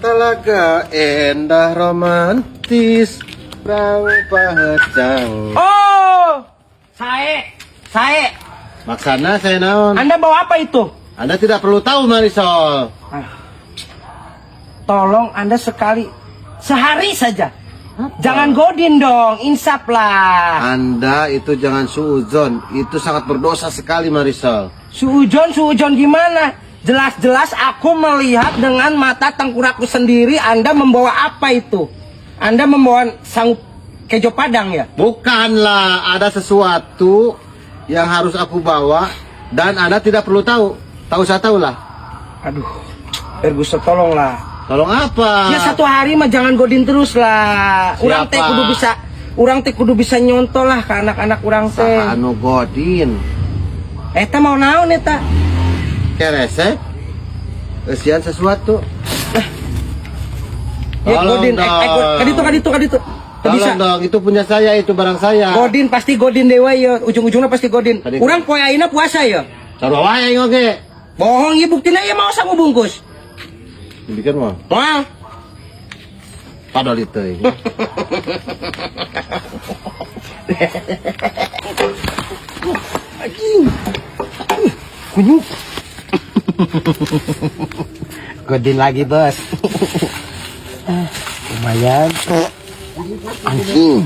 Talaga endah romantis Prang pahecang. Oh, sae, sae. Maksana saya naon? Anda bawa apa itu? Anda tidak perlu tahu, Marisol. Ah. Tolong Anda sekali sehari saja. Jangan godin dong, insaf lah. Anda itu jangan suuzon, itu sangat berdosa sekali, Marisol. Suujon, suujon gimana? Jelas-jelas aku melihat dengan mata tengkurakku sendiri Anda membawa apa itu? Anda membawa sanggup kejo padang ya? Bukanlah, ada sesuatu yang harus aku bawa dan Anda tidak perlu tahu. Tahu saya tahu lah. Aduh, Erguso tolonglah. Tolong apa? Ya satu hari mah jangan godin terus lah. Urang teh Siapa? kudu bisa, urang teh kudu bisa nyontoh lah ke anak-anak urang teh. Saha anu godin. Eta mau naon eta? Keresek. Eusian sesuatu. Ya Tolong godin, dong. kaditu kaditu kaditu. Teu bisa. Tolong dong, itu punya saya, itu barang saya. Godin pasti godin dewa ya, ujung-ujungnya pasti godin. Tadi- Urang poe ayeuna puasa ya. Sarua wae aing oge. Bohong ya buktina ya mau sangu bungkus. Dibikin mah. Wah, Padahal itu. Ini. Anjing. Kunyuk. Godin lagi, Bos. Ah, lumayan. Anjing.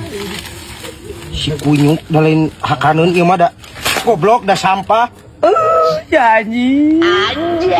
Si kunyuk da lain hakaneun ieu mah da goblok da sampah. Eh, ya anjing. Anjing.